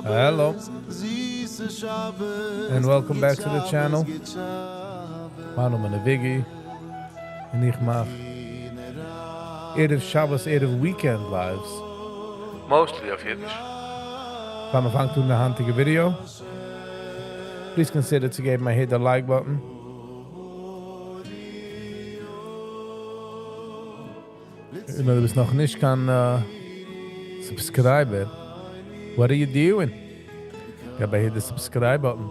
Hello and welcome back to the channel. מיין נאמען איז Viggy און איך מאך ערב שבת ערב weekend lives. Mostly אויף אידיש. פאר מען פאנגט אן די היינטיגע video, please consider צו געבן א hit the like button. און אויב דו ביסט נאך נישט קיין subscriber, what are you doing? געב א hit די subscribe button.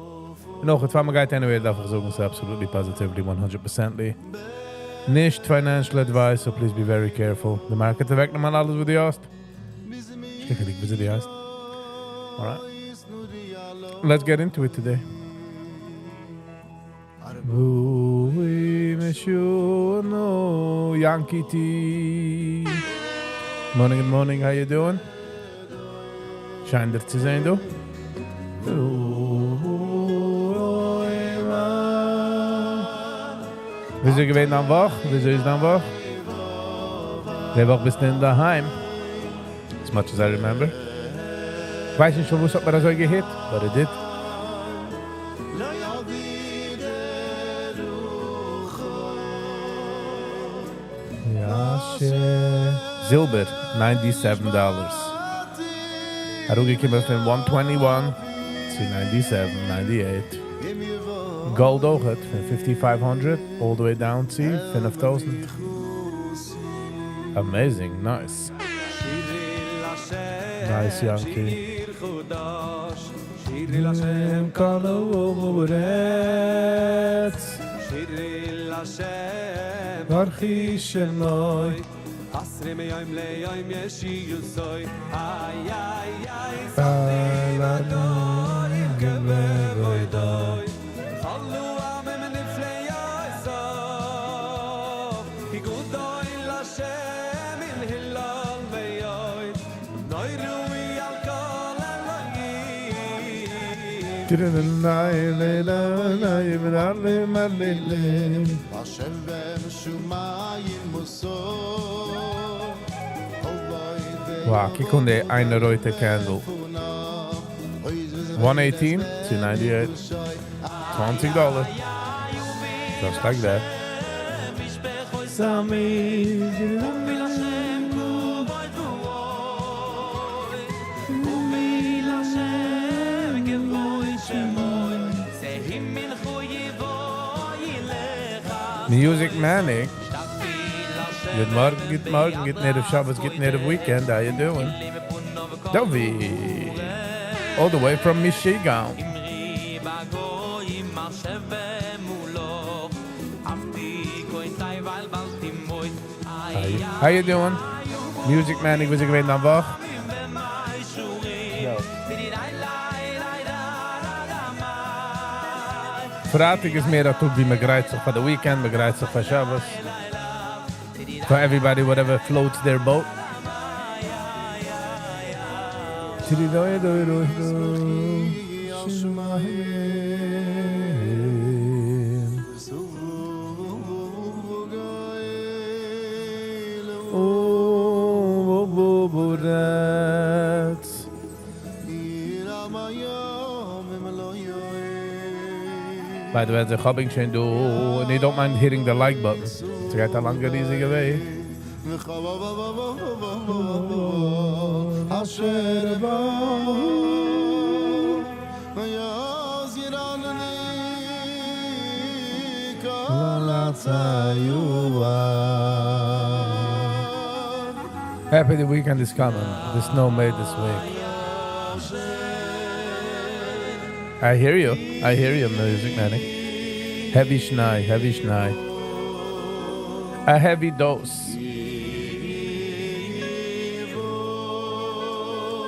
און אויך פאר מען גייט anywhere דארף איך זאגן ס'איז absolutely positively one hundred percently נישט financial advice so please be very careful. די market אוועקנעמען אלעס וואס דו האסט. נישט קיין חילוק וויאזוי דו הייסט. Alright. Let's get into it today. Yankee T. Morning, good morning, how you doing? שיין דיר צו זען דא. וויאזוי געווען דיין וואך? וויאזוי איז דיין וואך? די וואך ביסטו אינדערהיים? As much as I remember. כ'ווייס נישט פארוואס האט מיר אזוי גע hit, but it did. זילבער, 97 dollars. אראפגעקומען פון one twenty one צו 97, 98. גאלד אויכעט פון 5500 all the way down צו 5000. Amazing, nice. Nice, Yankee. Wow, קוק אן די איינע רויטע candle. One 18 צו 98. 20 דאלער. Just like that. Music Manny. גוט מארגן, גוט מארגן, גוטן ערב שבת, גוטן ערב weekend. How you doing? Dovi. All the way from Michigan. How you doing? Music Manny, וואס איז געווען דיין וואך? פרייטאג איז מער א טאג ווי מען גרייט זיך פאר די weekend, מען גרייט זיך פאר שבת. For everybody whatever floats their boat. By the way, איך האב ענק שוין דא, און you don't mind hitting the like button. ס'גייט א לאנגע ריזיגע וועג. Happy the weekend is coming, the snow made this week. I hear you, I hear you Music Manny. Heavy שניי, heavy שניי. א heavy dose.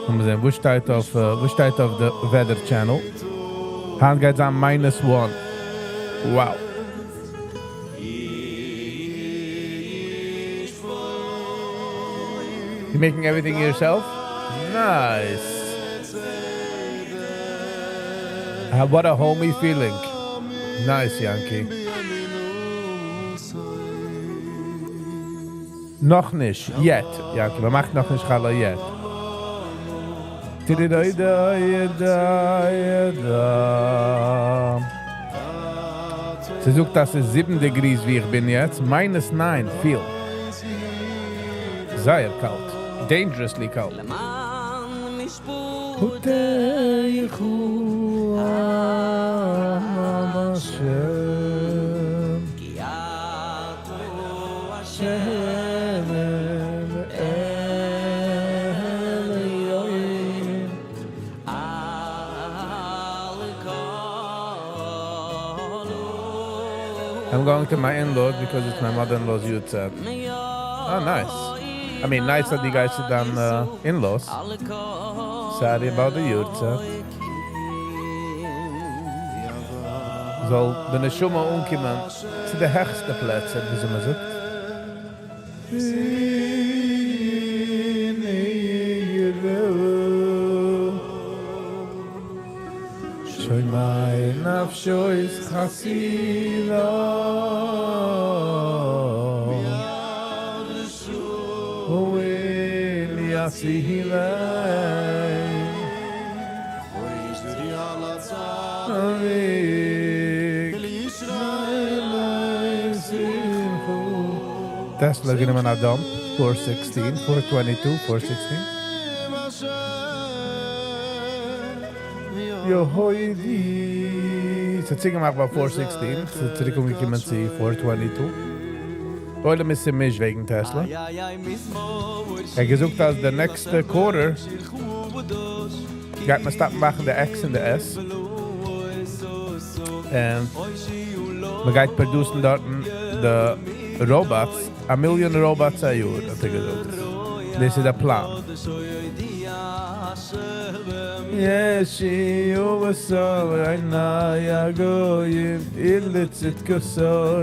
לאמיר זען וואס שטייט אויף וואס שטייט אויף די weather channel. היינט גייט זיין minus one. Wow. You making everything yourself? Nice! What a homey feeling. Nice Yankee. נאכנישט yet Yankee, מען מאכט נאכנישט חלה yet. טירידאידאידאידא. ס'זאגט אז ס'איז 7 degrees ווי איך בין יעצט, minus 9 feel. זייער קאלט. Dangerously קאלט. פותח השם השם עליון I'm going to my in-laws because it's my mother-in-law's yahrzeit. Oh, nice. I mean, nice that you guys sit down in-laws. Sorry about the yahrzeit. זאל די נשמה אנקומען צו די העכסטע פלעצער, ווי מען זאגט. שומע נפשו חסידה אוהל יצילם Tesla גענומען א dump, 416, 422, 416. יהודי. ס'האט צוגעמאכט ביי 416, ס'איז צוריק אנגעקומען צו 422. די עולם איז צומישט וועגן Tesla. ער האט געזאגט אז די next ע quarter גייט מען stop ן מאכן די X און די S. און מען גייט produce ן דארטן די robots, א מיליאן robots א יאר, האט ער געזאגט. דאס איז דער פלאן. ישיעו ושא עיני הגויים אל צדקתו.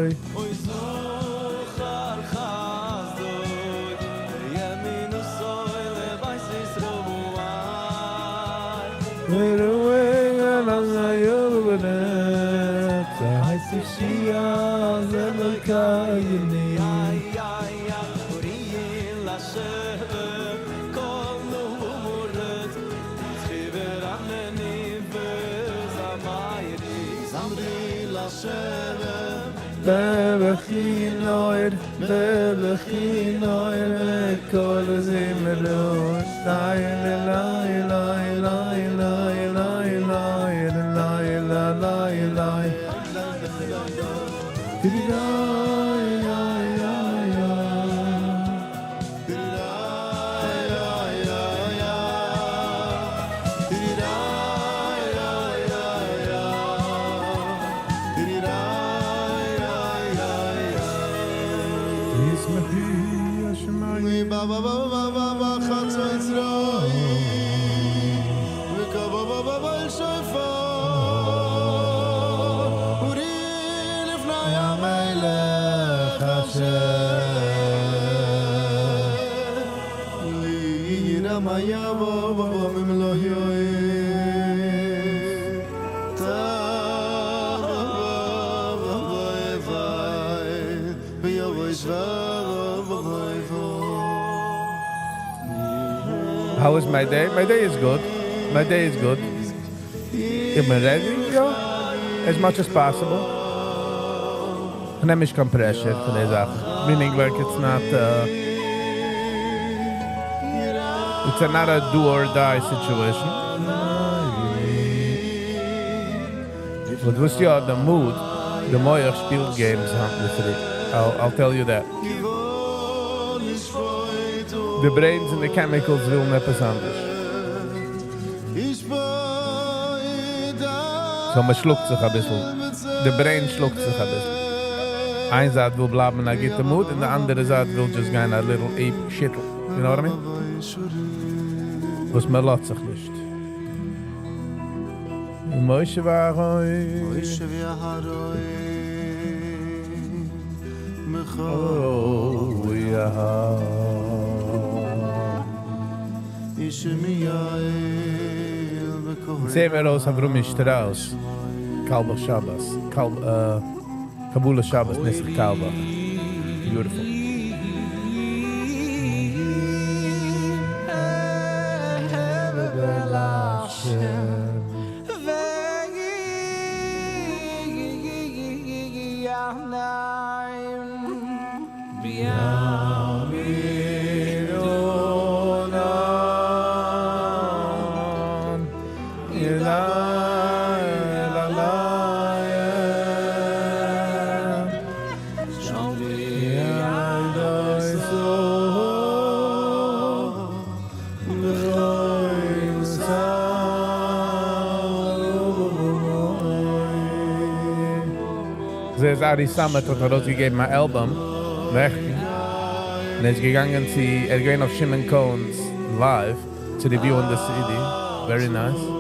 How is my day? My day is good. My day is good. איך בין ready, יא. As much as possible. איך נעם נישט קיין pressure פון די זאכן. Meaning like it's not uh, it's not a do or die situation. But וואס יא, די mood, די מח שפילט games היינט אינדערפרי. I'll, I'll tell you that. די brains און די chemicals ווילן עפעס אנדערש. So מען שלאגט זיך אביסל. די brain שלאגט זיך אביסל. איין זייט וויל בלייבן אין א גוטע mood און די אנדערע זייט וויל just גיין א little ape shit'ל. You know what I mean? וואס מען לאזט זיך נישט. משה ואהרן. משה ואהרן Oh, yeah. זעהן מיר אויס אברומי שטראוס, קאלבאך שבת, קאל קבלת שבת נוסח קאלבאך. Beautiful. זע אז ארי סאמעט האט ארויסגעגעבן א album נעכטן, און ער איז געגאנגען צו, ער איז געווען אויף שמעון כהן'ס live צו review ען די CD, very nice.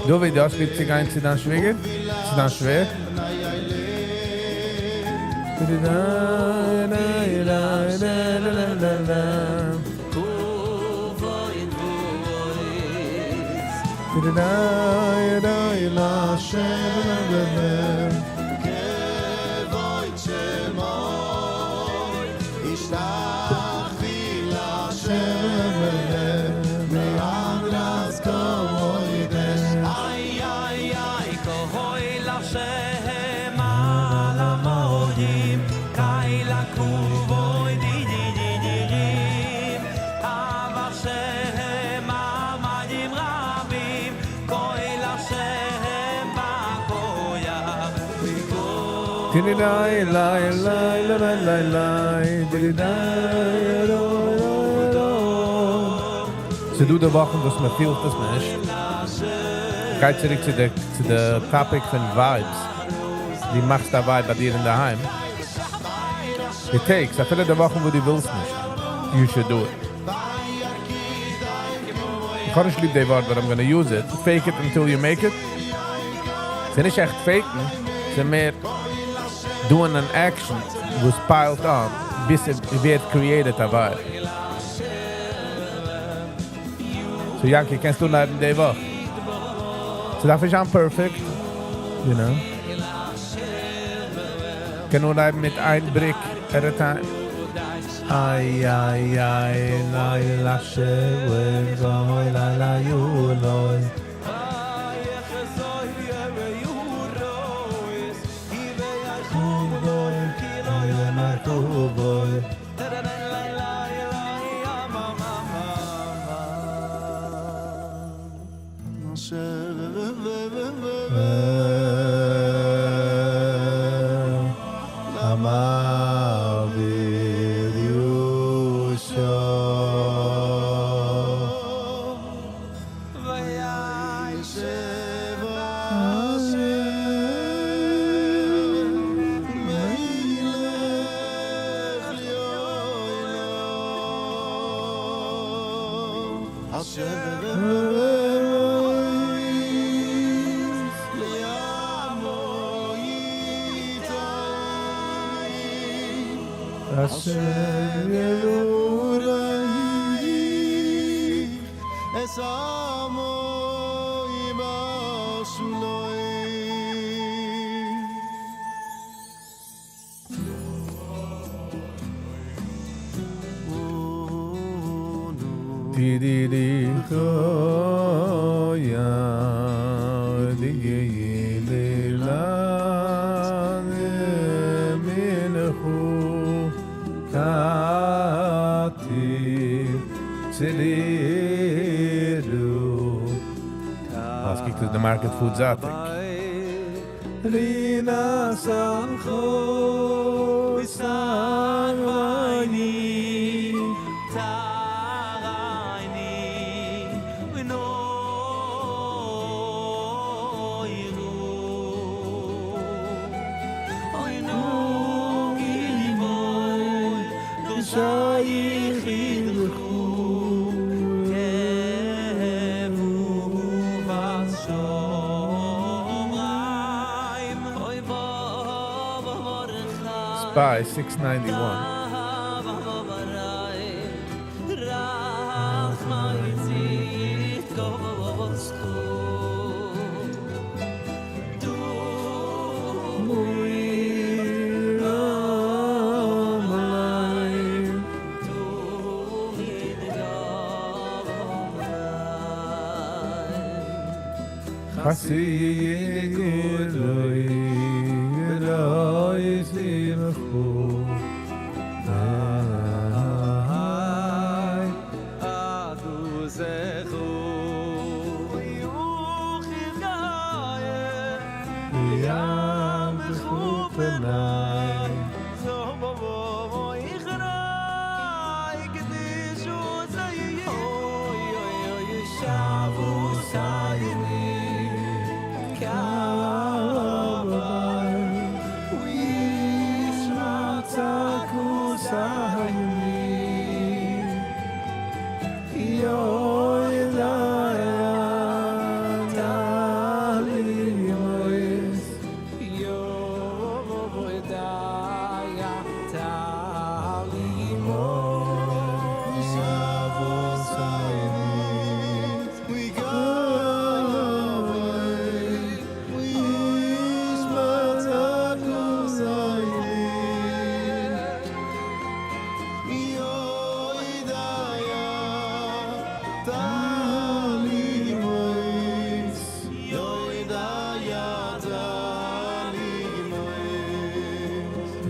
דוד, דו האסט ליב צו גיין צו דיין שוויגער? צו דיין שווער? ס'דא די וואכן וואס מען פילט עס נישט. גיי צוריק צו די צו די topic פון vibes. דו מאכסט א vibe ביי דיר אינדערהיים. It takes, אפילו די וואכן וואו דו ווילסט נישט. You should do it. איך האב נישט ליב די ווארט, but I'm gonna use it. Fake it until you make it. ס'איז נישט עכט fake ן, ס'איז מער doing an action וואס pile ט אן, ביז עס ווערט created א vibe. So יענקי, קענסטו אנהייבן די וואך? ס'דארף נישט זיין perfect, you know. קען אנהייבן מיט איין brick at a time. איי איי איי ליי לה אוי ליי ליי יו לוי. Market food זאטיג. רינה סמכו סרייני תרייני SPY 691.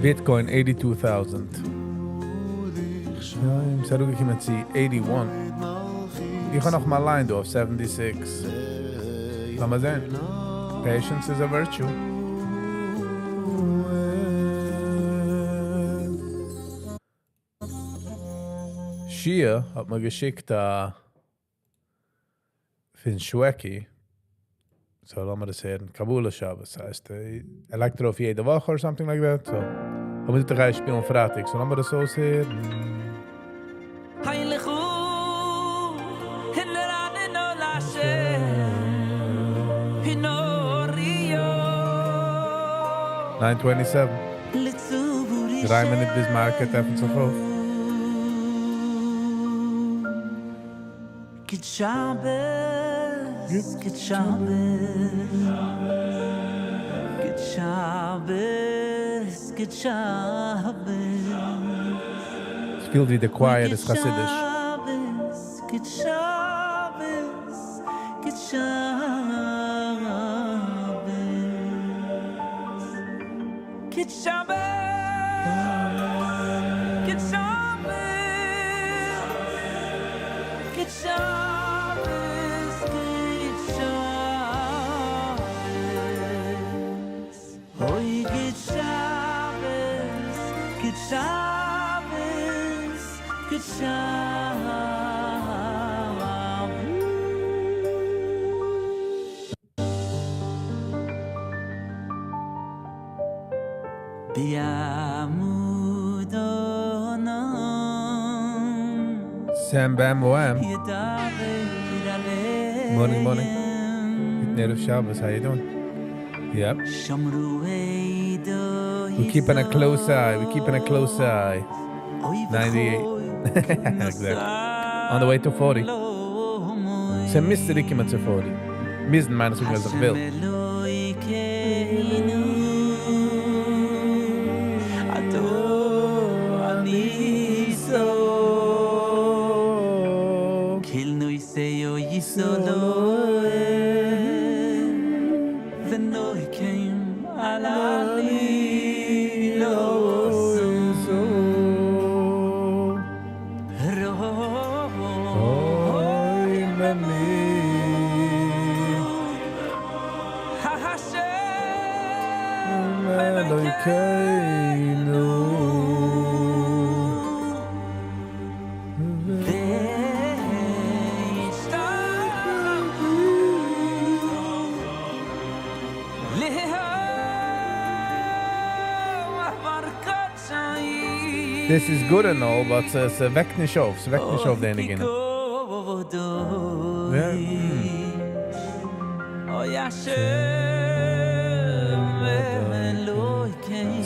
Bitcoin 82,000. ס'איז אראפגעקומען צו 81. איך האב נאך מיין line דא אויף 76. לאמיר זען. Patience is a virtue. Shia האט מיר געשיקט א פון Shwekey. So לאמיר דאס הערן. קבלת שבת הייסט. ער לייגט ארויף יעדע וואך or something like that. So. אבער מיר גייען שפילן פרייטאג. So לאמיר דאס אויסהערן. הייליך אין דער 9:27. 3 מינוט ביז market עפנט זיך אויף. גוט שבת, גוט שבת, גוט שבת, גוט שבת. עס פילט ווי the choir איז חסידיש. גוט שבת, גוט שבת, גוט שבת, גוט שבת, גוט שבת, גוט שבת. אוי, גוט שבת, גוט שבת, גוט שבת. בעמוד ענן Sam Bam Wham. ידבר Morning, morning. עליהם. ערב שבת, how you doing? Yep. שמרו We're keeping a close eye. We're keeping a close eye. 98. Exactly. On the way to 40. ס'מוז צוריקקומען צו 40. מוזן מיין איך אז איך וויל. השם אלוקינו, אתה אני כל נושא יישא לו ונוקם על עלילו. אוי, ממי. השם אלוקינו. וישתחוו לה' ברכת שעים. This is good and all, but ס'וועקט נישט אויף, ס'וועקט נישט אויף די ניגונים. Yeah.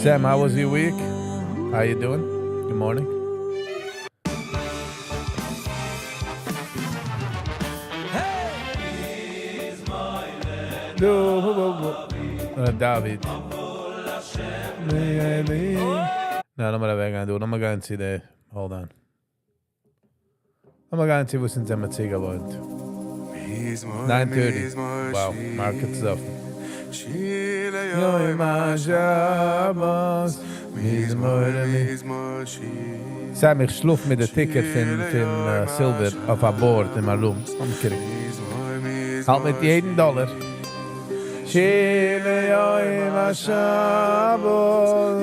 Sam, how was your week? How you doing? Good morning. David. נא, לאמיר אוועקגיין דא. לאמיר גיין צו די... Hold on. לאמיר גיין צו וואס אונז זעמיר צוגעוואוינט. 9:30. Wow, market איז אפן. Sam, איך שלאף מיט די ticker פון פון silver אויף א board אין מיין room. I'm kidding. האלט מיט יעדן דאלער. שיר ליום השבת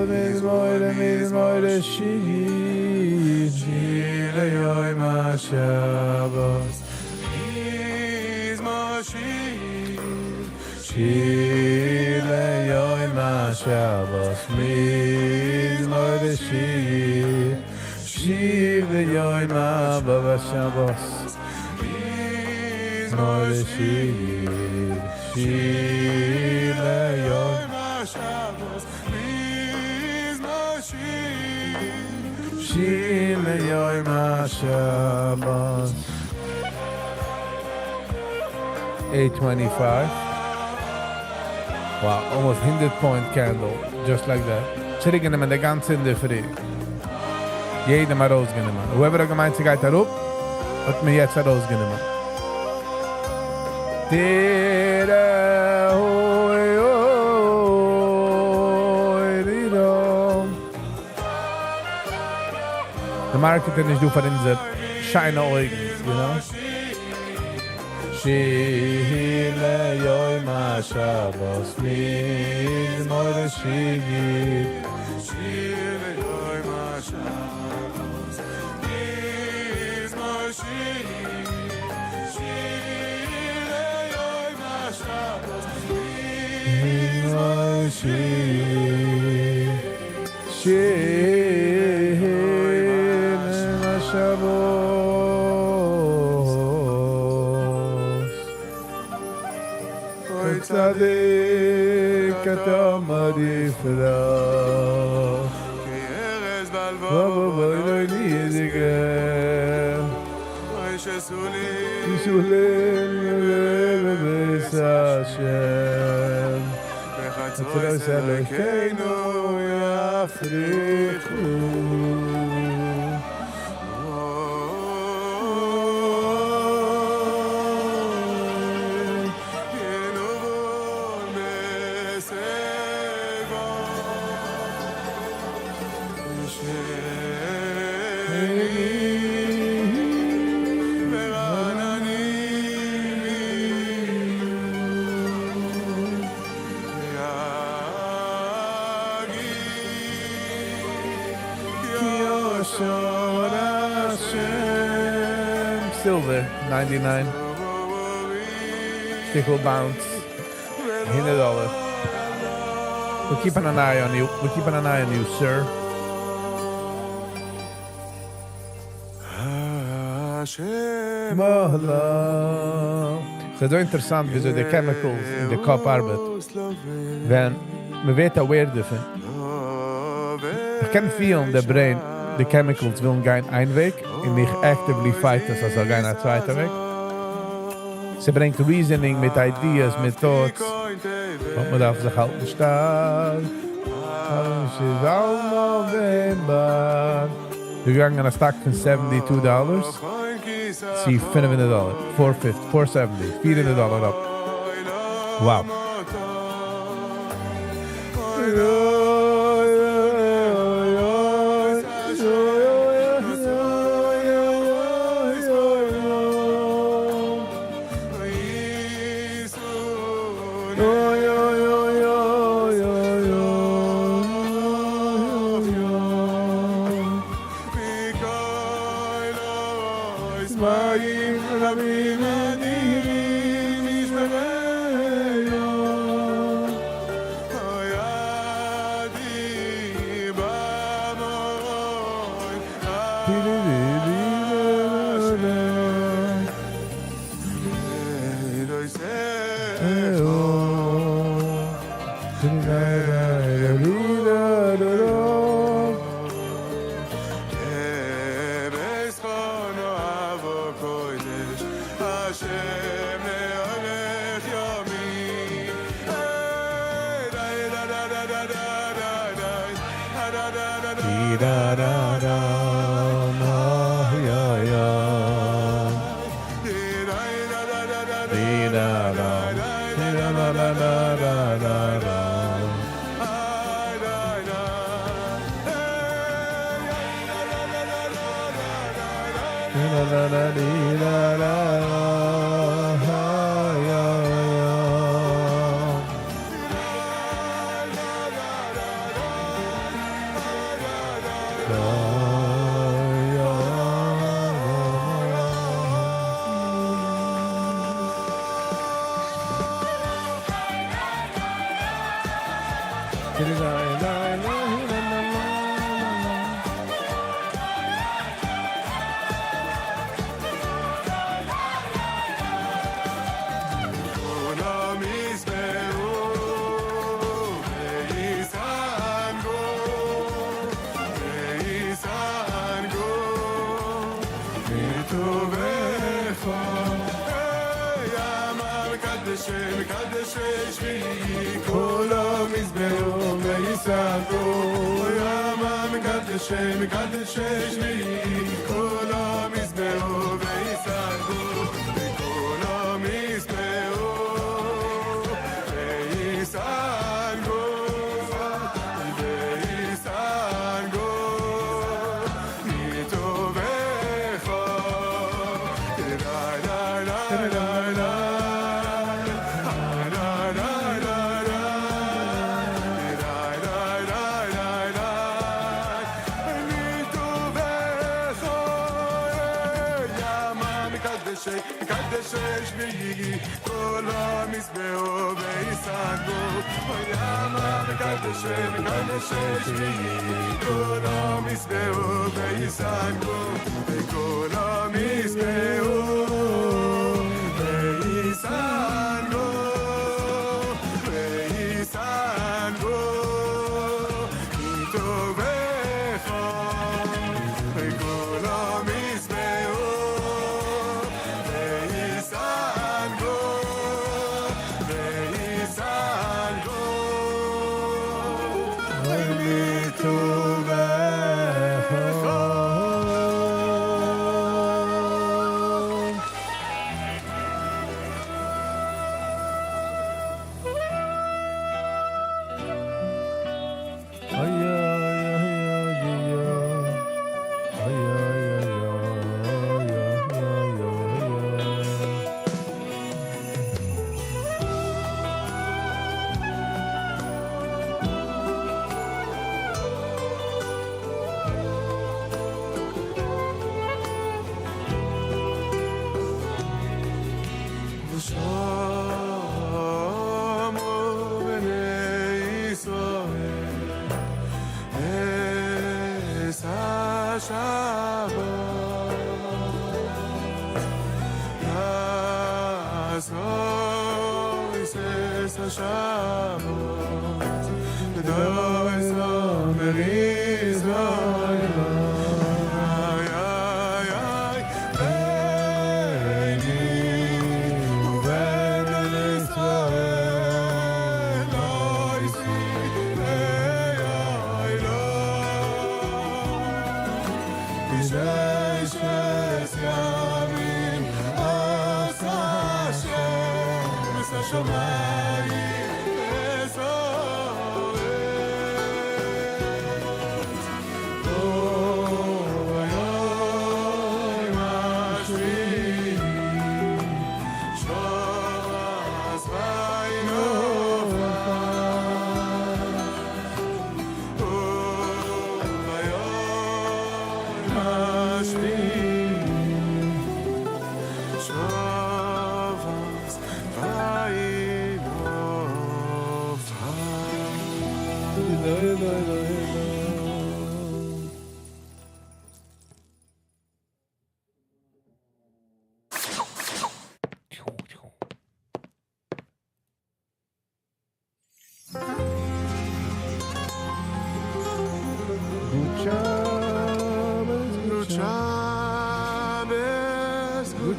מזמור מזמור לשיר שיר ליום השבת מזמור שיר שיר ליום השבת מזמור לשיר שיר ליום השבת מזמור לשיר שיר ליום השבת מזמור שיר שיר ליום השבת. 825. Wow, almost 100 point candle, just like that. צוריקגענומען די גאנצע אינדערפרי. יעדעם ארויסגענומען. Whoever האט געמיינט ס'גייט אראפ, האט מען יעצט ארויסגענומען. תראה אוי אוי רירא. די market איז נישט דא פאר אונזער שיינע אויגן, you know? שיר ליום השבת מזמור שיר שיר ליום השבת מזמור שיר שיר ליום השבת מזמור שיר שיר ליום השבת. אוי צדיק אתה יפרח בבית השם בחצרות אלוקינו יפריחו. Silver, 99. שטיקל bounce. $100. We're keeping an eye on you. We're keeping an eye on you, sir. ס'איז אזוי אינטערעסאנט וויאזוי די chemicals אין די קאפ ארבעט ווען מ'ווערט aware דערפון. איך קען פילן די brain, די chemicals ווילן גיין איין וועג און איך actively fight עס אז ס'זאל גיין א צווייטע וועג. ס'ברענגט reasoning מיט ideas מיט thoughts. But מ'דארף זיך האלטן שטארק. געגאנגען א stock פון 72 dollars צו 500 דאלער, 450, 470, 400 דאלער up. Wow.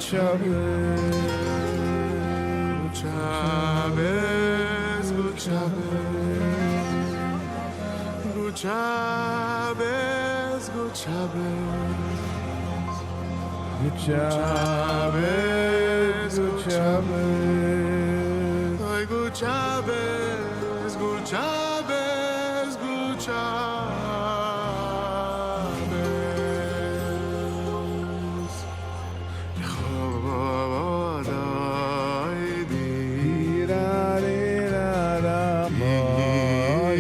שבת. גוט שבת, גוט שבת. גוט שבת, גוט שבת. גוט שבת, גוט שבת. אוי, גוט שבת, גוט שבת, גוט שבת. לכה דודי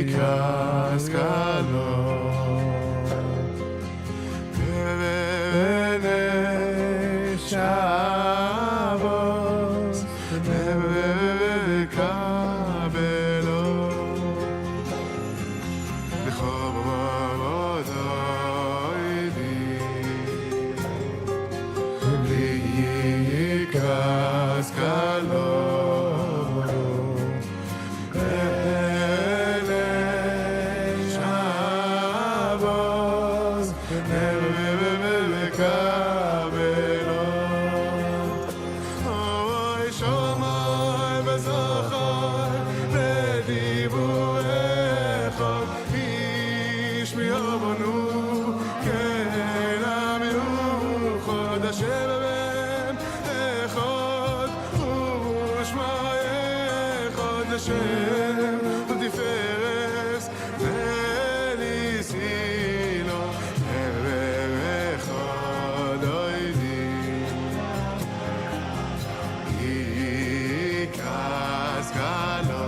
לקראת כלה בבני שבת נקבלו לכה דודי לקראת כלה בבני שבת נקבלו אוי שמור וזכור לדיבור אחד איש מיובנו כן המיוחד אשר בן אחד ושמו אחד לשם ולתפארת ולשילו לכה דודי לקראת כלה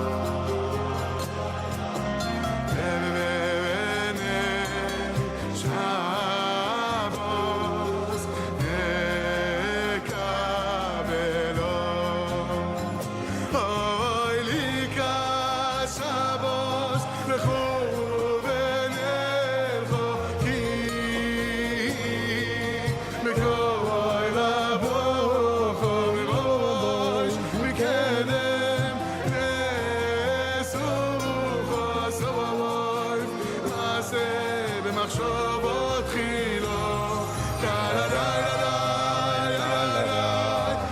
בבני שבת נקבלו אוי לקראת שבת לכו ונלכה כי בכל לברכו מראש מקדם נסוך סבב מעשה במחשבות תחילה דה דה דה דה דה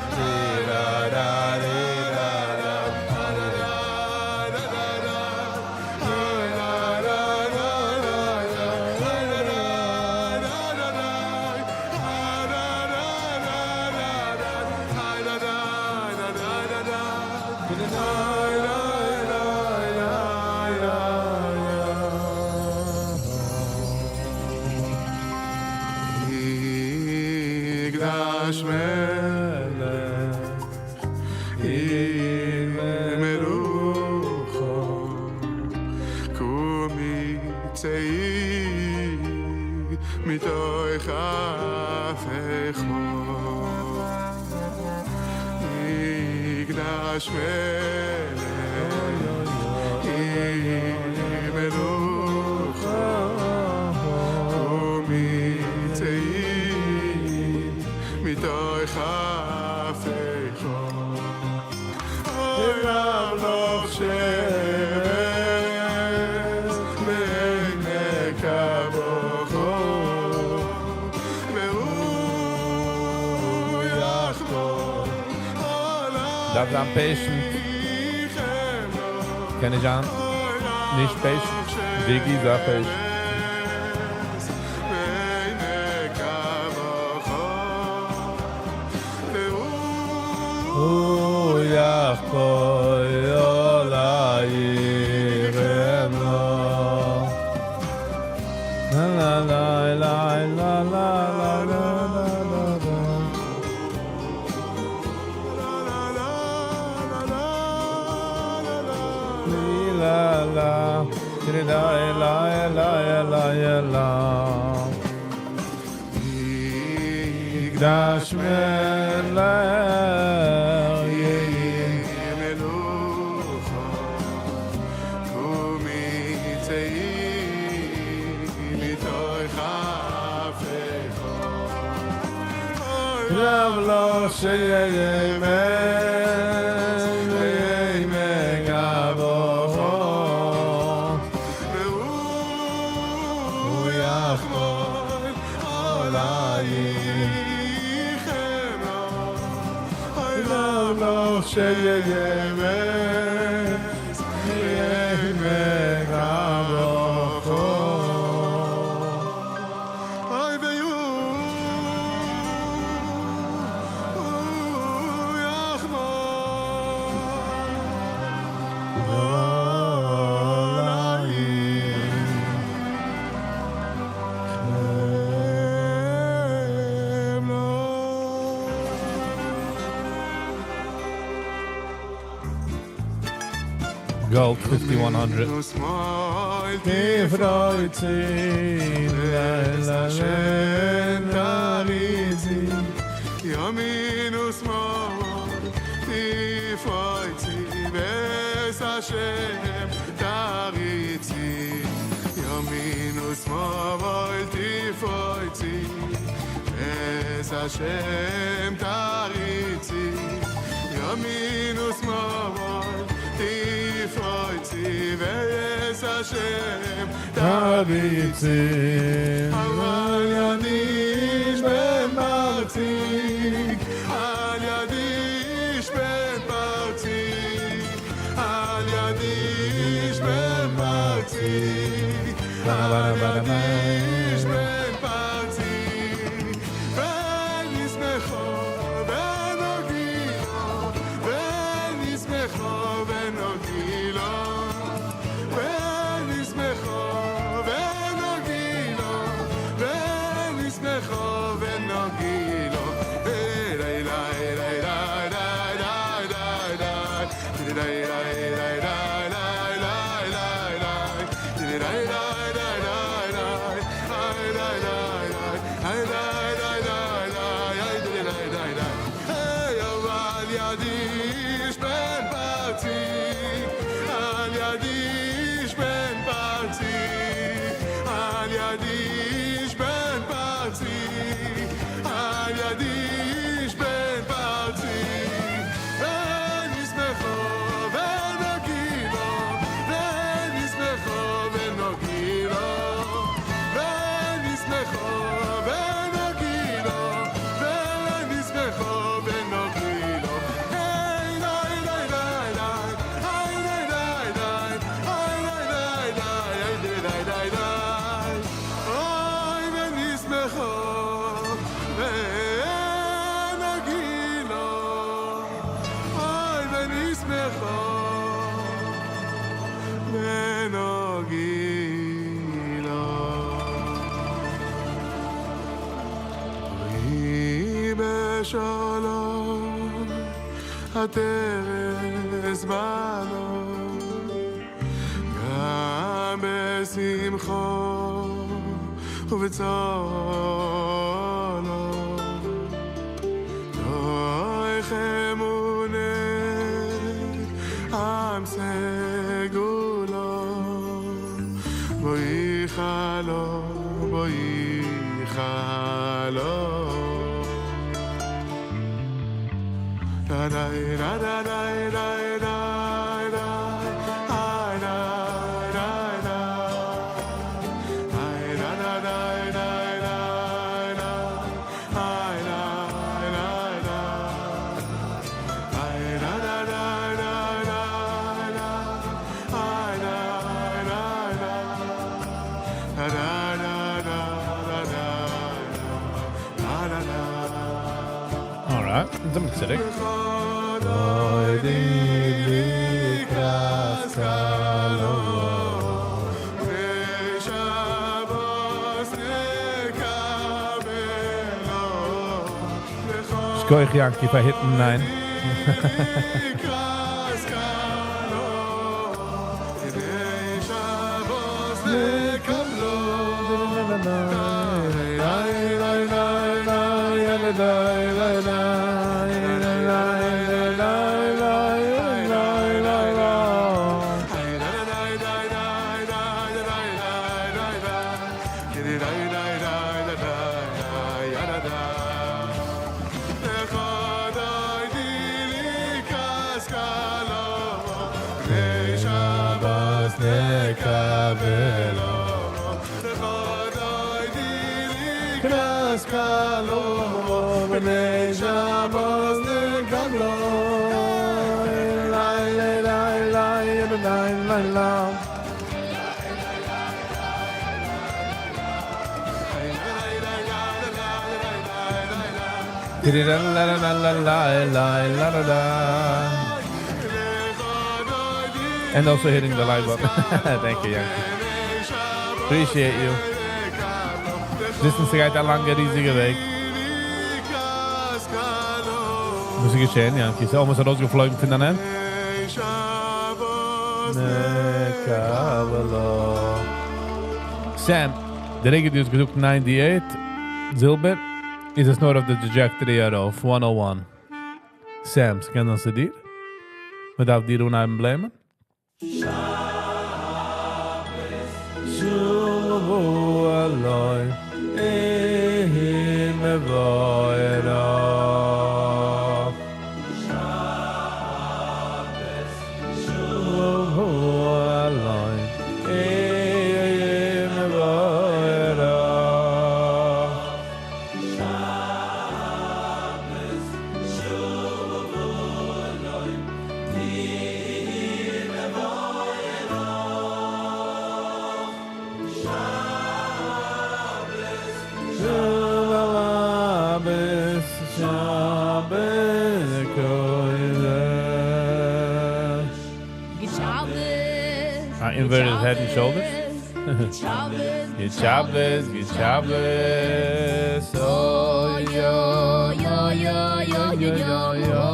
דה דה דה דה דה יקדש מלך ימלוכו קומי צאי מתוך אפיך יקדש מלך ימלוכו קומי צאי מתוך אפיך אוי רב לך שבס בעמק הבכא והוא יחמול דארף זיין patient. קען איך אן? נישט patient. Viggy, זיי patient. בעמק הבכא הוא יחפור עלייכם לו. La la la la la la la la la la. Li la la, li la la la la la. יקדש מלך ימלוכו קומי צאי מתוך אפיך רב לו שיהיה בעמק הבכא והוא יחמול עלייכם לו שיהיה אמת, יהיה מקבוכו. אוי ויו יחמור Gold 5100. ימין ושמאל תפרוצי ואת השם תריצי ימין ושמאל תפרוצי ואת השם תריצי ימין ושמאל תפרוצי ואת השם תריצי על יד איש בן פרצי על יד איש בן פרצי על יד איש בן פרצי על יד איש בן פרצי ונשמחו ונוגילו ונשמחו ונוגילו ונשמחו ונוגילו ונשמחו ונוגילו לי לי לי לי לי לי לי לי לי לי לי לי לי על יד איש בן פרצי על יד איש בן פרצי על יד איש בן פרצי על יד איש בן פרצי ונשמחו ונוגילו ונשמחו ונוגילו ונשמחו ונוגילו ונשמחו ונוגילו היי לי לי לי לי היי לי לי לי היי לי לי לי לי לי לי אוי ונשמחו ונוגילו אוי ונשמחו ונוגילו ויהי בשלום עטרת בעלה גם בשמחו ובצהלו תוך אמונה עם סגולה בואי חלו בואי חלו da da da da da da da da ay da da da ay da da da da da da ay da da da ay da da da da da da ay da da da da da da da da da da. Alright, זעמיר צוריק. דודי לקראת כלה בשבת נקבלה. שכוח Yankee פאר hitting nine. לקראת כלה בשבת נקבלה לי לי לי לי לי לי לי לי לי לי לי לכה דודי לקראת כלה בשבת נקבלה לכה דודי לקראת כלה בשבת נקבלה. לא. And also hitting the like button. Thank you, Yankee. Appreciate you. וויסן ס'גייט א לאנגע ריזיגע וועג. וואס איז געשען, Yankee? איז almost ארויסגעפלויגן פון דיין הענט? Sam, די רגע דו האסט געזאגט 98 זילבער, איז עס נאר אויף די trajectory ארויף, 101. Sam, ס'קען זיין ס'איז דיר? מ'דארף דיר אנהייבן blame ען? Inverted head and shoulders. Good Shabbos, good Shabbos. Oh, yo, yo, yo, yo, yo, yo.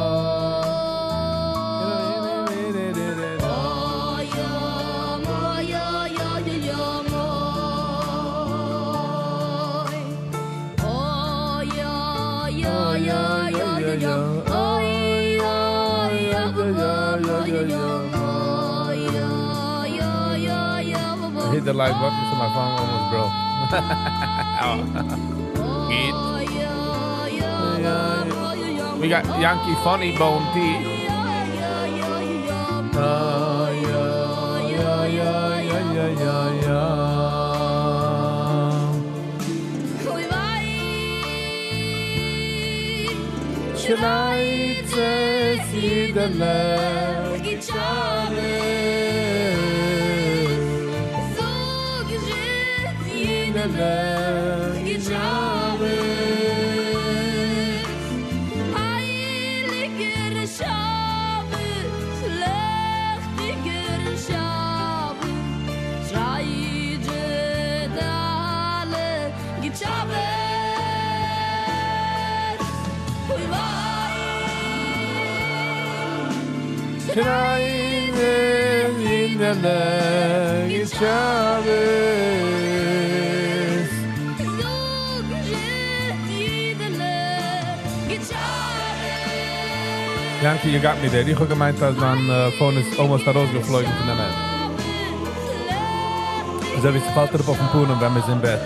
Hit the like button so my phone almost broke. Good. We got Yankee Funny Bone Tea. Yankee, you got me there. איך האב געמיינט אז מיין phone איז almost ארויסגעפלויגן פון דער הענט. אזוי ווי ס'פאלט אראפ אויפן פנים ווען מ'איז אין בעט.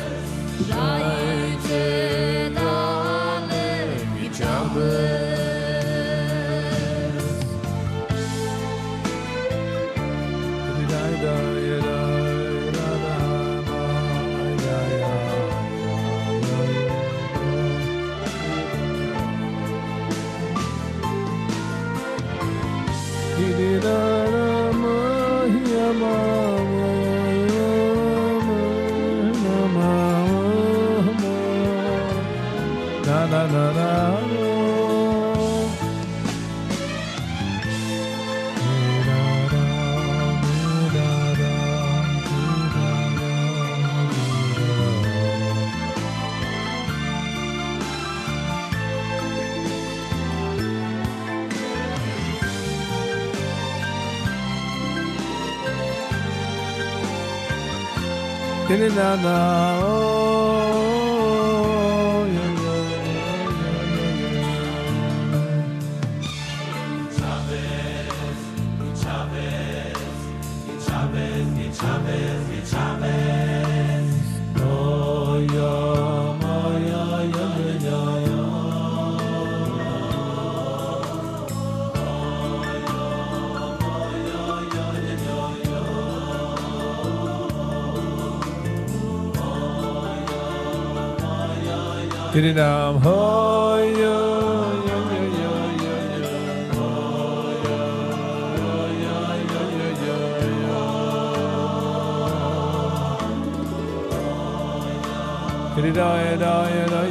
Da da da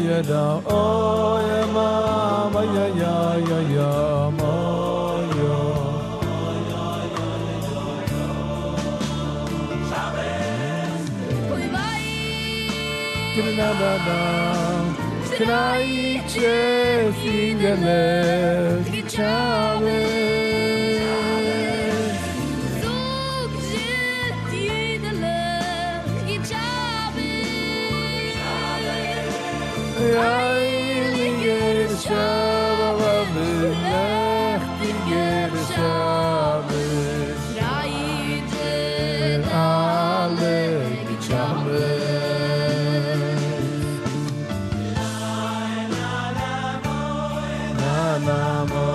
da da oh ya ma ma ya ya ya ya ma ya. Oy vay. Da da da. Schreit Ingele, Chavez. Zog zit jidele gitschabes. Heiliger Shabbat, Lechtiger Shabbos, Schreit alle Gitschabes. Na na mo,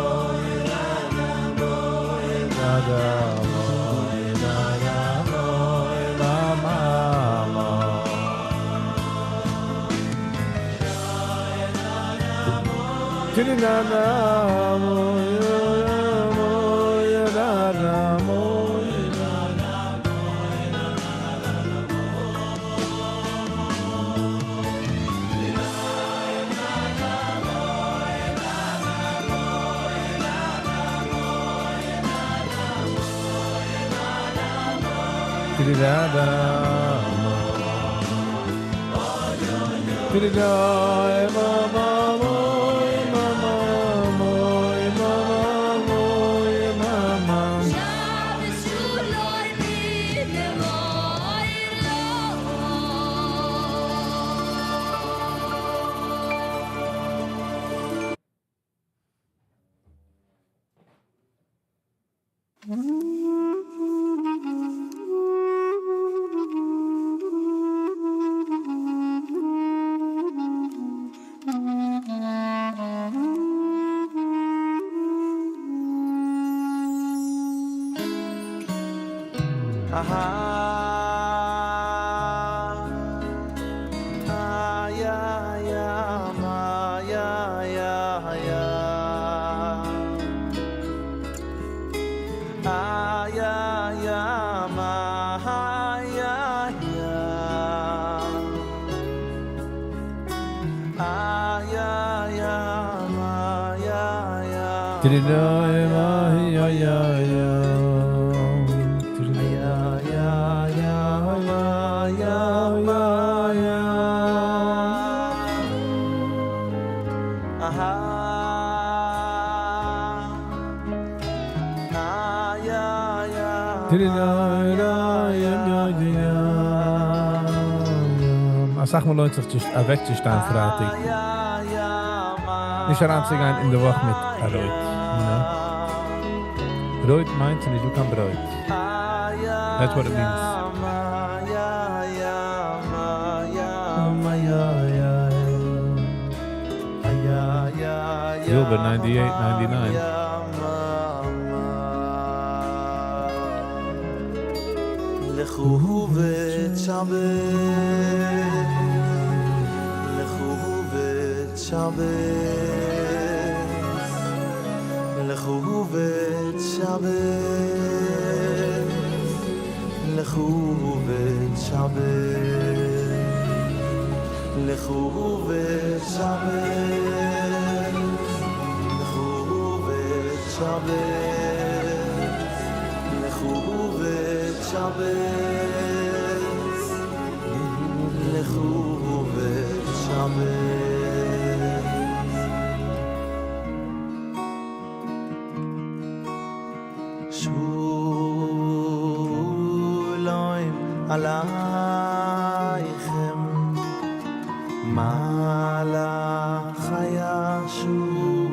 na na mo, na da mo, na na mo, na ma mo. Tiri na na mo, na mo, na na mo, na na. Tiri da da mo. Tiri da ma ma mo, ma ma mo, ma ma mo, ma ma. Shabbos shuloy mi moir Aha. Ah, ya, ya, ma, ya, ya, ya. Ah, ya, ya, ma, ya, ya. Ah, ya, ya, ma, ya, ya. Tiri da ma ya ya ya. Tiri da Ya, ya, ya, ma, ya, ma, ya. Aha. Ah, ya, ya, Tiri da da ya ya ya. א סאך מאל לוינט זיך נישט אוועקצושטיין פרייטאג. נישט אריינצוגיין אין די וואך מיט א רויט, you know? רויט מיינט נישטא קיין ברויט. That's what it means. Ya, ya, ma, ya, ma, ya, ya. Ya, ya, ya, Silber 98.99. ya, ma, ma. לכו ותשבת, לכו ותשבת, לכו ותשבת, לכו ותשבת, לכו ותשבת, לכו ותשבת, לכו ותשבת, לכו ותשבת. שלום עליכם מלאכי השלום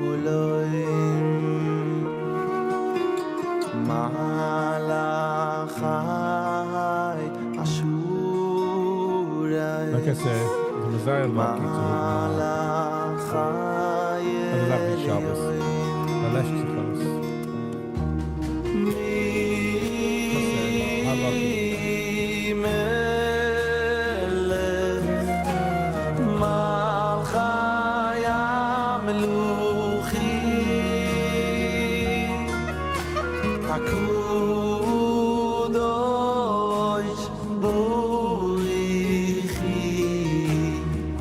מלאכי השלום Like I said, the Messiah lucky to מלאכי אז עס איז Shabbos. מען לעשט זיך אויס. How lucky. מלך מלכי המלוכים הקדוש ברוך הוא.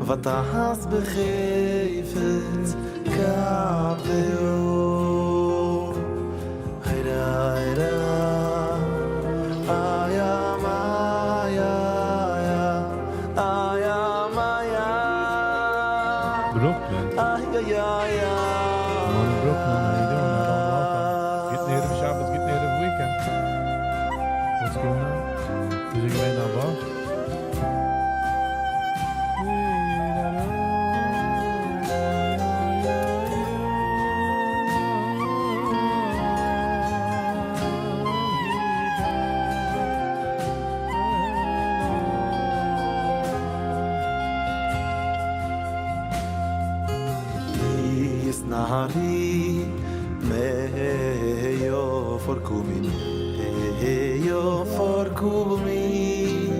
ותעש בחפץ כפיו היידה היידה איה מאיה איה מאיה Brooklyn. Ay ay Good morning, Brooklyn. How you doing? Hello, welcome. Getting here of Shabbos, getting here of weekend. What's going on? איז ער געווען א וואך? נהרי מאיו פורקומין איו פורקומין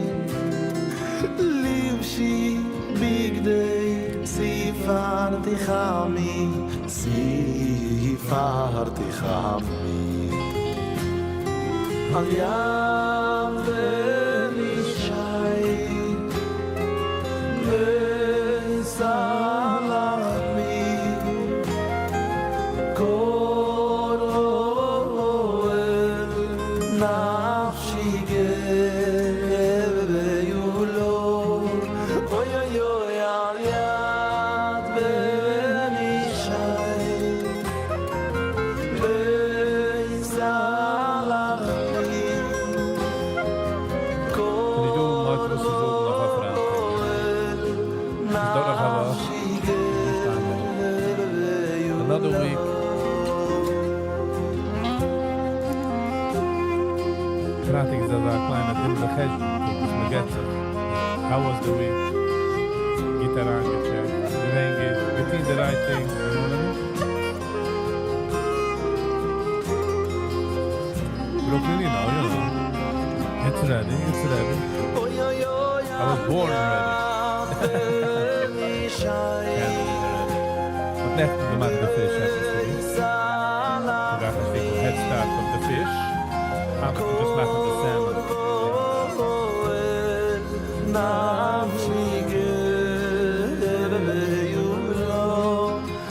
לבשי בגדי ספרתי חמי ספרתי חמי על יד בן ישי וסלחמי כל אוהל נפשי גאולו אוי אוי אוי על יד בן ישי וסלחמי נישט דא much וואס צו זאגן נאך אויף פרייטאג. ס'איז דורך א וואך. נישט איינמאל. Another week. פרייטאג איז אזא קליינע דין וחשבון, וואס מען געבט זיך. How was the week? גוט אריינגעטשעקט. געווען גוט. געטון the right thing. You know what I mean? Brooklyn, you know, you know. It's ready, it's ready. I was born ready. Candles are ready. האט נעכטן געמאכט די פיש, happens to be. געמאכט א שטיקל head start of the fish. היינט וועט מען just מאכן the salmon.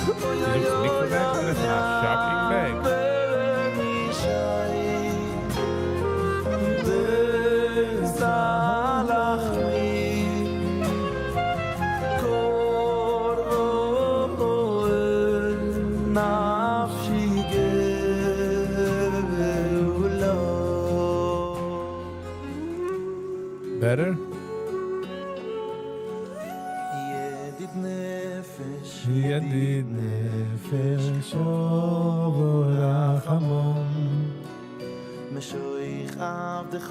דו זאגסט מקווה bag אדער איז עס א shopping bag? Better? ידיד נפש ידיד נפש אב ורחמן משוח עבדך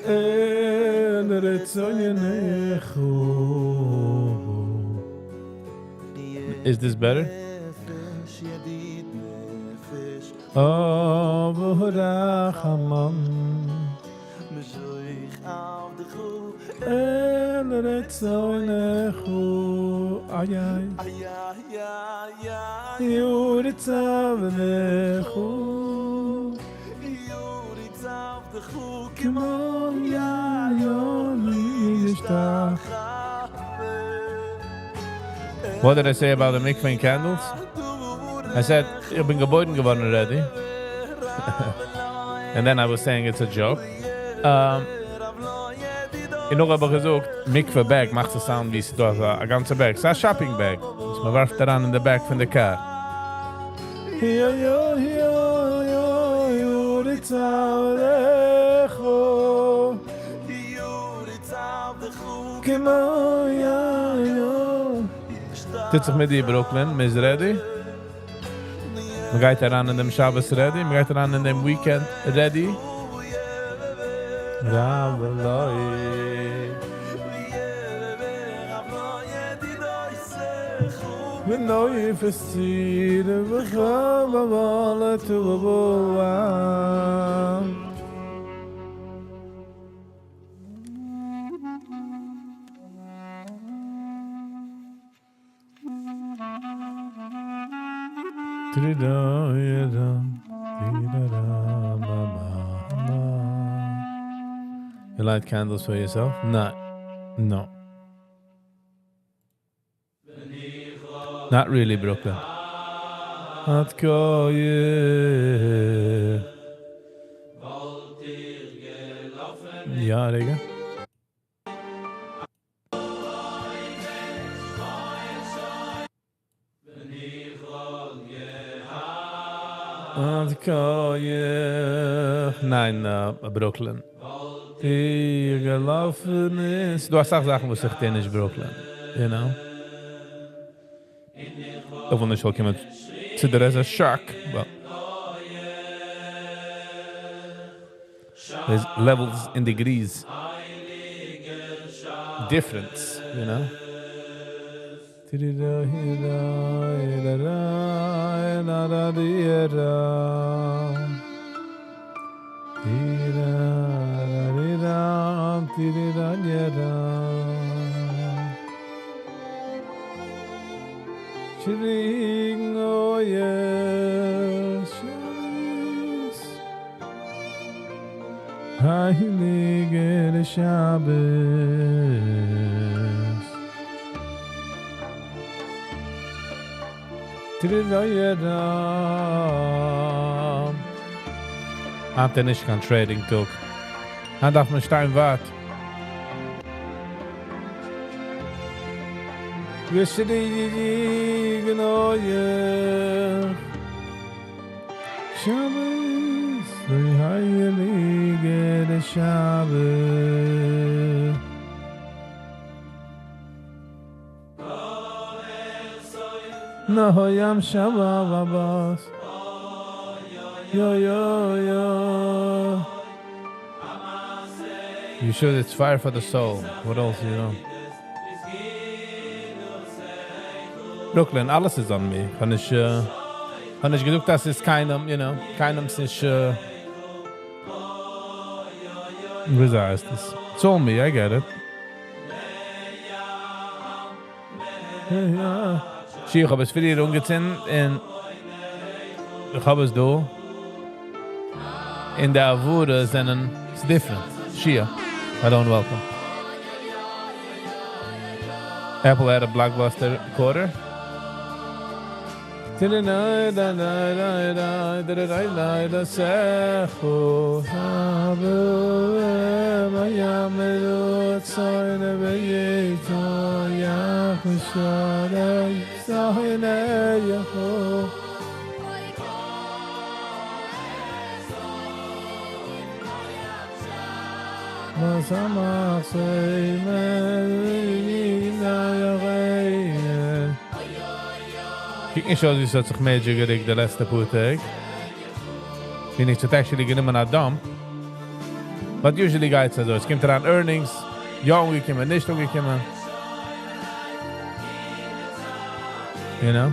אל רצונך. Is this better? נפש ידיד נפש אב ורחמן משוח עבדך אל רצונך איי איי איי איי איי יוריץ עבדך יוריץ עבדך כמו יון. What did I say about the mikveh and candles? I said, איך בין געבוירן געווארן already. And then I was saying it's a joke. און נאך האב איך געזאגט, מקווה bag מאכט א sound ווי ס'דא אזא א גאנצע bag. ס'איז א shopping bag. וואס מ'ווארפט אריין אין די back פון די קאר. טוט זיך מיט דיר Brooklyn, מ'איז ready? מ'גייט אריין אין דעם שבת ready? מ'גייט אריין אין דעם weekend ready? You light candles for yourself? No. No. Not really, Brooklyn. יא, רגע. ניין, Brooklyn. געלאפן איז. דא אסאך זאכן וואס איך טוה נישט Brooklyn. You know? איך וויל נישט זאל קומען צו דיר as a shock, but there's levels and degrees difference, you know? הייליגער שבת. היינט איז נישט קיין trading טאג. היינט דארף מען שטיין ווארט. שבת, הייליגער שבת. נאָ ים שבת. יא יא יא. You sure it's fire for the soul? What else you know? Brooklyn, אלעס איז on me. קען איך, האב נישט געזאגט, אז ס'איז קיינעם, you know, קיינעם זיך, ווי הייסט עס? It's on me, I get it. איך האב עס פריער אנגעצינדן און איך האב עס דא. אין די הברות זענען it's different. Shia, hello and welcome. Apple had a blockbuster quarter. קוק נישט אויס ווי ס'האט זיך major געריקט די לעצטע פאר טעג. Phoenix האט actually גענומען א dump. But usually גייט עס אזוי. עס קומט אריין earnings. יא אנגעקומען, נישט אנגעקומען. You know?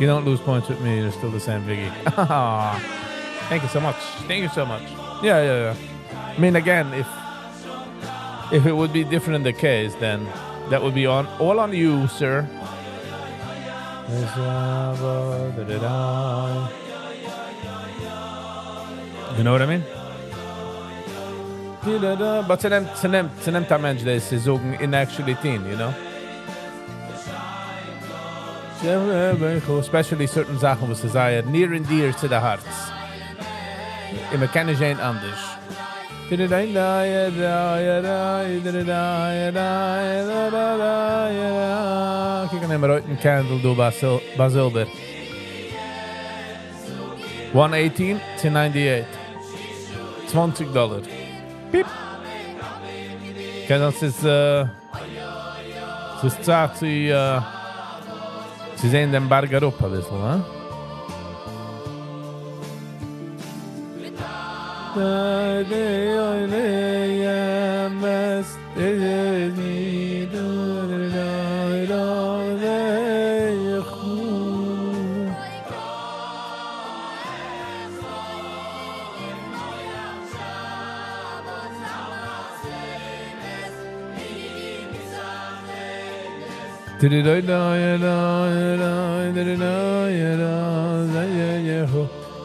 You don't lose points with me, you're still the same Biggie. Thank you so much. Thank you so much. Yeah, yeah, yeah. I mean, again, if it would be different in the case, then that would be on all on you, sir. You know what I mean? But ס'נעמט, ס'נעמט, ס'נעמט א מענטש דאס צו זאגן און actually טון, you know? Especially certain זאכן וואס איז זייער near and dear צו די הארץ. און מ'קען נישט זען אנדערש. קוק אן דעם רויטן candle דא ביי זילבער. One eighteen צו ninety eight. צוואנציג דאלער. Pip. קען זיין ס'איז ס'איז צייט צו צו זען דעם בארג אראפ אביסל, הא?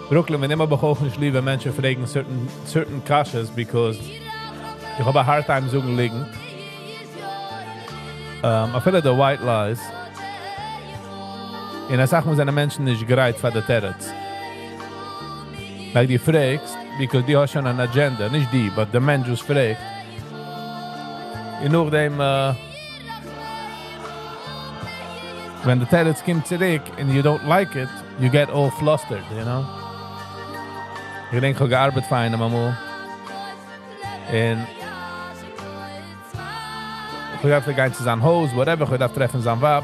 Brooklyn, ווען אימער האב איך אויך נישט ליב ווען מענטשן פרעגן certain certain קשיות because איך האב א hard time זאגן ליגנט. אפילו די white lies. און אסאך מאל זענען מענטשן נישט גרייט פאר די תירוץ. Like דו פרעגסט because דו האסט שוין אן agenda, נישט דו, but די מענטש וואס פרעגט. און נאכדעם ווען די תירוץ קומט צוריק and you don't like it, you get all flustered, you know? איך געדענק איך האב געארבעט פאר איינעם אמאל, און איך האב געדארפט גיין צו זיין הויז, whatever, איך האב געדארפט טרעפן זיין ווייב,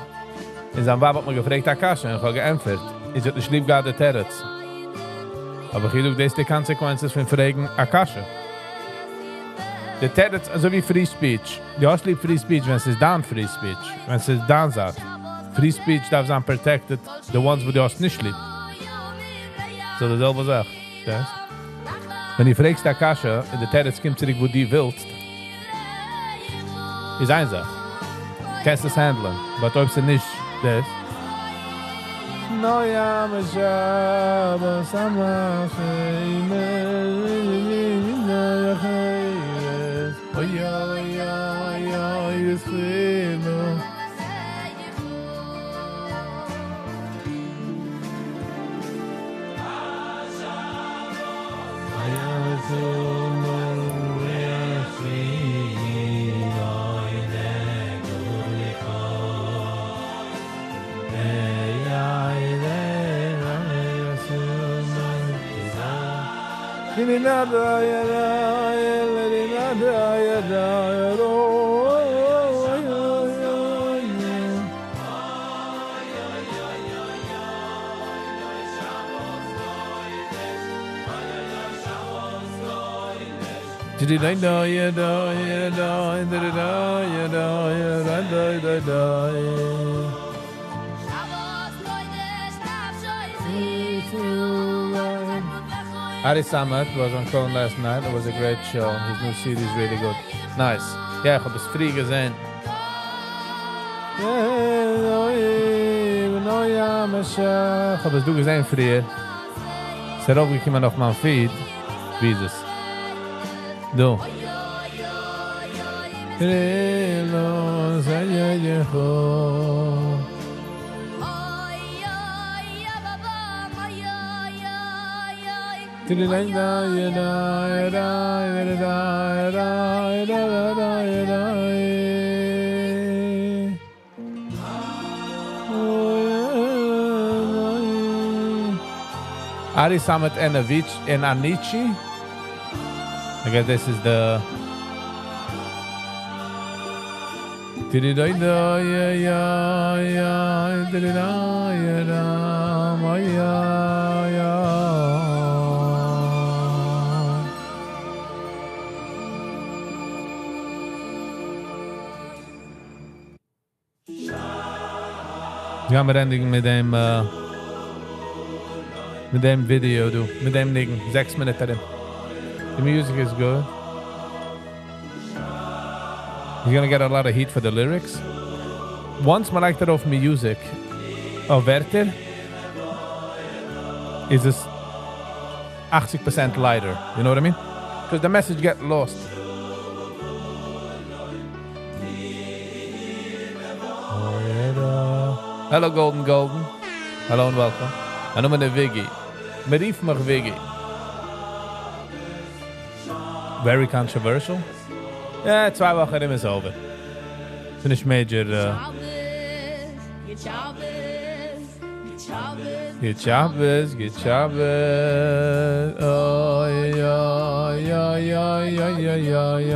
און זיין ווייב האט מיר געפרעגט א קשיא און איך האב געענטפערט, און זי האט נישט ליב געהאט די תירוץ. האב איך געזאגט, דאס איז די consequences פון פרעגן א קשיא. די תירוץ אזוי ווי free speech, דו האסט ליב free speech ווען ס'איז דיין free speech, ווען ס'איז דיין זאך. Free speech דארף זיין protected די ones וואס דו האסט נישט ליב. So די זעלבע זאך. פארשטייסט? ווען דו פרעגסט א קשיא און די תירוץ קומט צוריק וואס דו ווילסט, איז איין זאך. קענסט עס handle ען. But אויב ס'איז נישט דאס. Ari Samet was on Kol last night. It was a great show. His new CD is really good. Nice. יא, איך האב עס פרי געזען. איך האב עס דא געזען פריער. ס'איז ארויפגעקומען אויף מיין feed. ווי איז עס? דא. Ari Samet and Avicii and Anichi. I guess this is the. גייען מיר ענדיגן מיט דעם, מיט דעם ווידיאו דא, מיט דעם ניגון, זעקס מינוט ארום. The music is good. You're gonna get a lot of heat for the lyrics. Once מען לייגט ארויף music אויף ווערטער, איז עס 80% lighter. You know what I mean? Because the message get lost. Hello Golden Golden. Hello and welcome. מיין נאמען איז וויגי. מען רופט מיך וויגי. Very controversial. יא, צוויי וואכן ארום איז over. ס'נישט major. גוט שבת, גוט שבת, אוי אוי אוי אוי אוי אוי אוי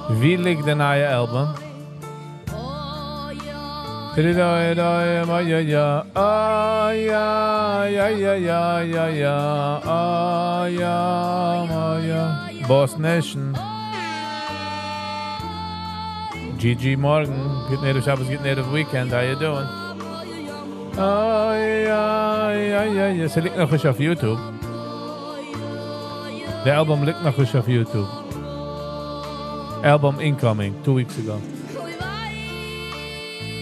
ווי ליגט די נייע album? Boss Nation. GG מארגן, גוטן ערב שבת, גוטן ערב weekend, how you doing? איי איי איי איי, ס'ליגט נאך נישט אויף YouTube. די album ליגט נאך נישט אויף YouTube. Album incoming, 2 weeks ago.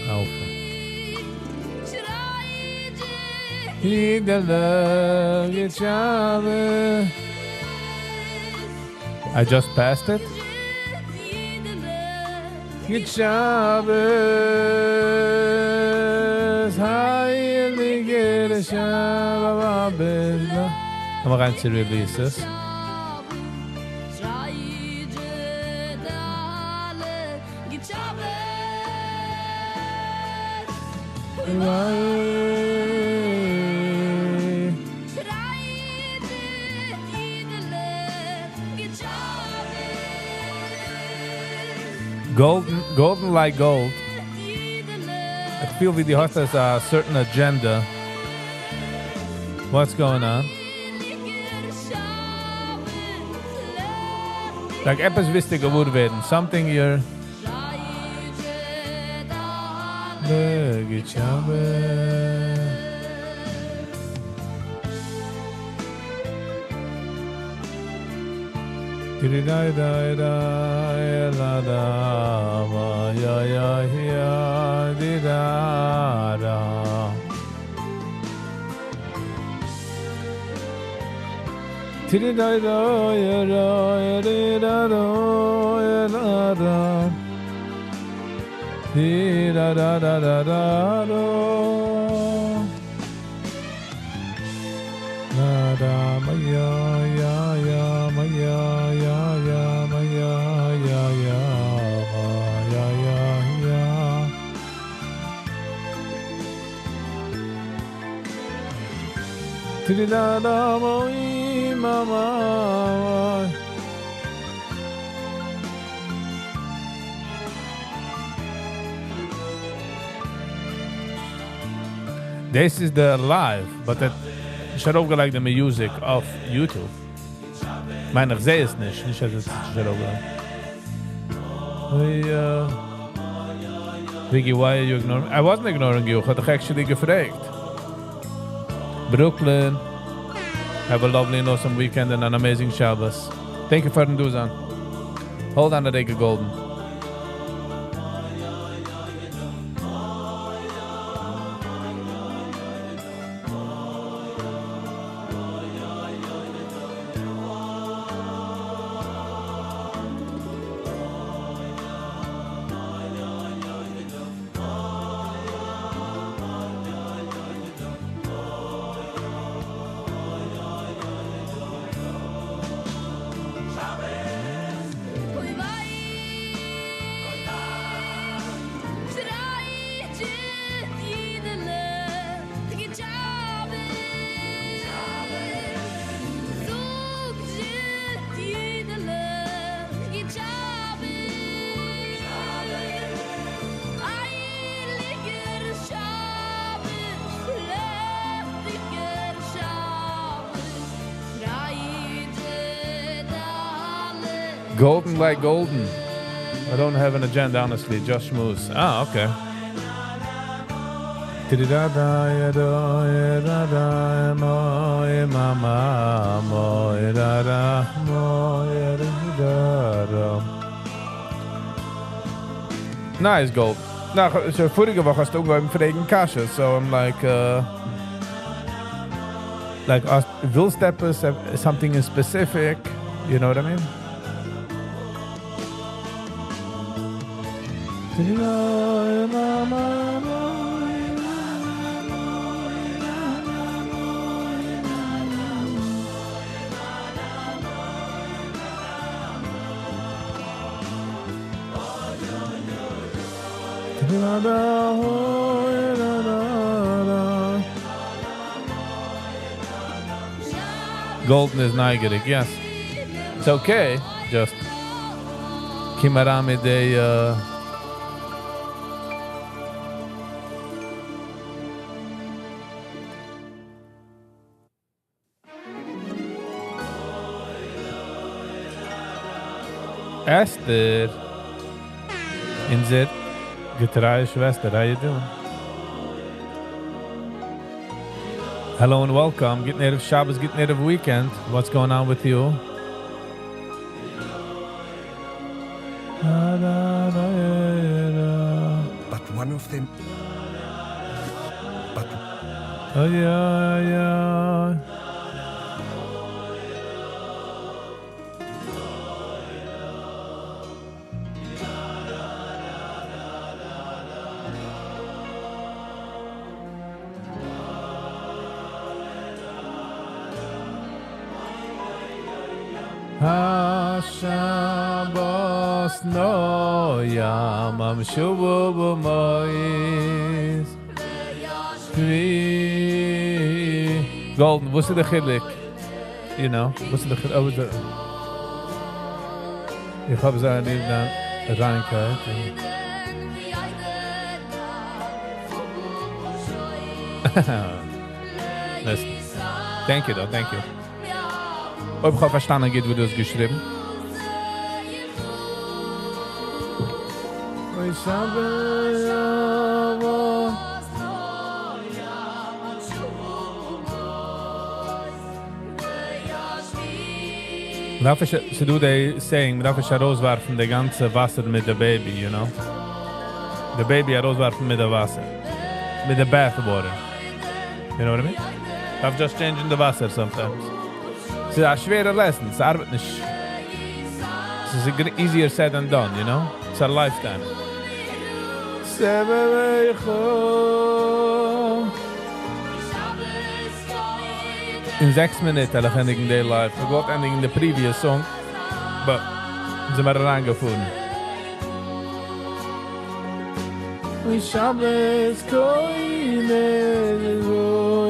Alpha. I just passed it. גוט שבת, הייליגער שבת. לאמיר גיין צו releases. Golden, golden like gold. איך פיל ווי דו האסט a certain agenda. What's going on? Like עפעס ווילסטו געוואר ווערן. Something you're... גוט שבת. This is the live, but that נישט ארויפגעלייגט די music אויף YouTube. מיין איך זע עס נישט, נישט אז עס איז נישט ארויפגעלייגט. Hey, Vicky, why are you ignoring me? I wasn't ignoring you. איך האב דיך actually געפרעגט. Brooklyn. Have a lovely and awesome weekend and an amazing Shabbos. Thank you פארן דא זיין. Hold on a רגע, Golden. Golden like golden. I don't have an agenda, honestly. Just schmooze. Ah, okay. Nice, gold. נא, so פאריגע וואך האסטו אנגעהויבן פרעגן קשיות, so I'm like, like, ווילסט עפעס, something in specific? You know what I mean? Golden איז נייגעריג, yes. It's okay, just קום אריין מיט די אסתר, אונזער געטרייע שוועסטער, how you doing? Hello and welcome, גוטן ערב שבת, גוטן ערב weekend, what's going on with you? But one of them. But. Oh yeah, yeah. השבת נוים שובו במויס Golden, וואס איז די חילוק? You know, וואס איז די חילוק? Oh, איז איך האב זיי ליב דיין ריינקייט. Nice. Thank you, though, thank you. אויב איך האב פארשטאנען גוט וואס דו האסט געשריבן. מ'דארף נישט, ס'דא די saying, מ'דארף נישט ארויסווארפן די גאנצע וואסער מיט די baby, you know? די baby ארויסווארפן מיט די וואסער. מיט די bath water. You know what I mean? דארף just change'ן די וואסער sometimes. ס'איז א שווערע lesson, ס'ארבעט נישט. ס'איז easier said than done, you know? It's a lifetime. אין זעקס מינוט וועל איך ענדיגן די live. איך וואלט ענדיגן די previous song, but זעמיר אריינגעפארן. שבת קודש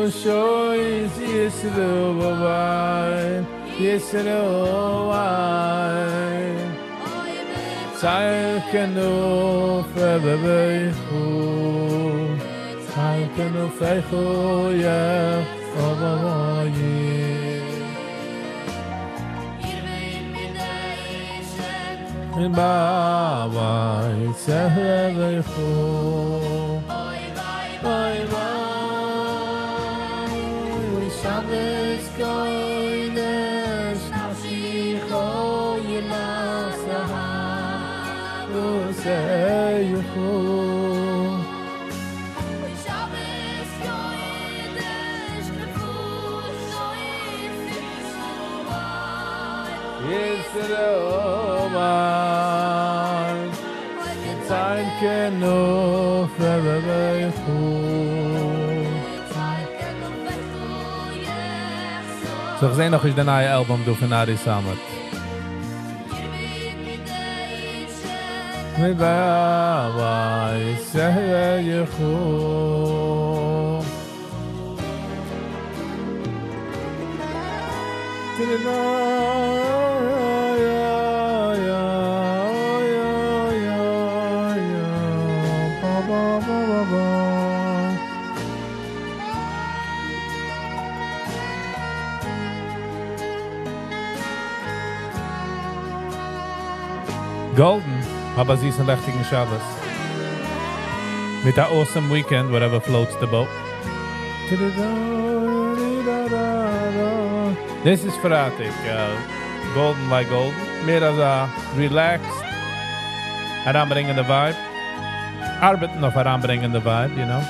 ושויס ישרואל ישרואל צייקנו פבבייכו צייקנו פייכו יא אבאי באבאי צהבייכו ביי ביי שבת קודש נפשי חוילה סייחו ישרואל צייקנו פבבייכו So איך זעה נאך נישט די נייע album דא פון ארי סאמעט. מבאי סייחו. Golden, האב א זיסן לעכטיגן שבת. מיט א awesome weekend, whatever floats the boat. This is פרייטאג, Golden like Golden. מער אזא relaxed, אריינברענגען די vibe. ארבעטן אויף אריינברענגען די vibe, you know.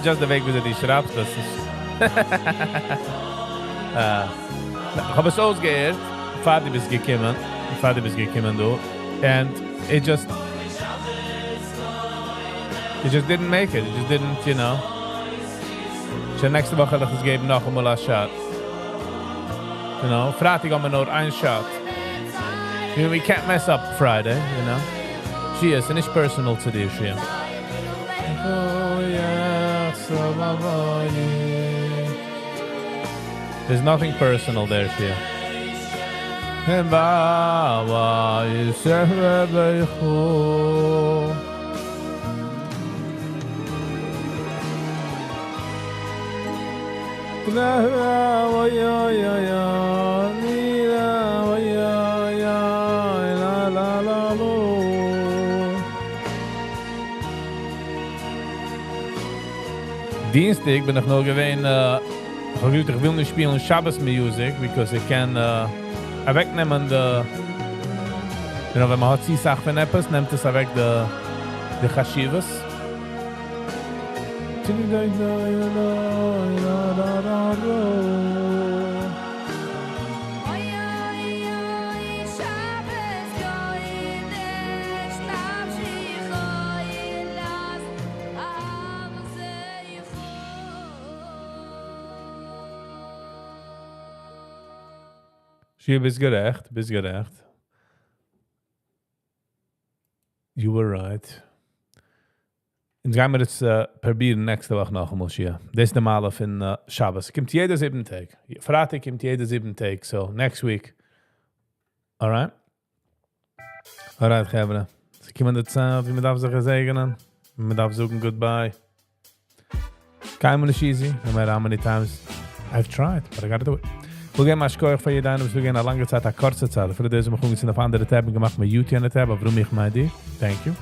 Just די וועג וויאזוי דו שרייבסט דאס איז. איך האב עס אויסגעהערט פאר דו ביסט געקומען, פאר דו ביסט געקומען דא, and it just it just didn't make it, it just didn't, you know. שוין נעקסטע וואך וועל איך עס געבן נאכאמאל א shot. You know, פרייטאג האבן מיר נאר איין shot. We can't mess up Friday, you know. שיע, ס'איז נישט personal צו דיר, שיע. There's nothing personal there, שיע. דינסטאג בין איך נאר געווען, איך האב געזאגט איך וויל נישט שפילן שבת music, because איך קען אוועקנעמען די, you know, ווען מען האט צו סאך פון עפעס, נעמט עס אוועק די די חשיבות. שיע, ביסט גערעכט, ביסט גערעכט. You were right. אונז גיימיר עס פרובירן נעקסטע וואך נאכאמאל שיע. דאס איז די מעלה פון שבת. קומט יעדע זיבן טעג. פרייטאג קומט יעדע זיבן טעג. So next week. Alright? Alright חברה. ס'קומען די צייט ווי מ'דארף זיך געזעגענען. מ'דארף זאגן goodbye. קיינמאל נישט easy, no matter how many times I've tried, but I gotta do it. כ'וויל געבן א שכוח פאר יעדע איינער וואס איז געווען א לאנגע צייט, א קורצע צייט, אפילו דאס האבן מיר געזען אויף אנדערע tab און געמאכט mute יענע tab, אבער איך מיין דיר, thank you.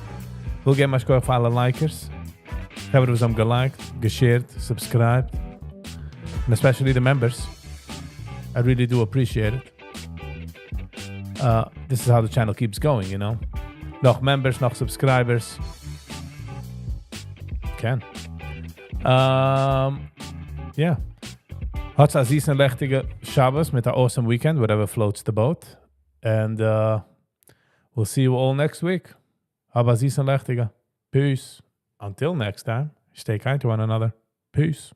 כ'וויל געבן א שכוח פאר אלע likers, חברה וואס האבן געliked, געshared, subscribed, and especially the members. I really do appreciate it. This is how the channel keeps going, you know. נאך members, נאך subscribers. קען. Yeah. האטס א זיסן לעכטיגע שבת מיט א awesome weekend, whatever floats the boat. And we'll see you all next week. האב א זיסן לעכטיגע. Peace. Until next time, stay kind to one another. Peace.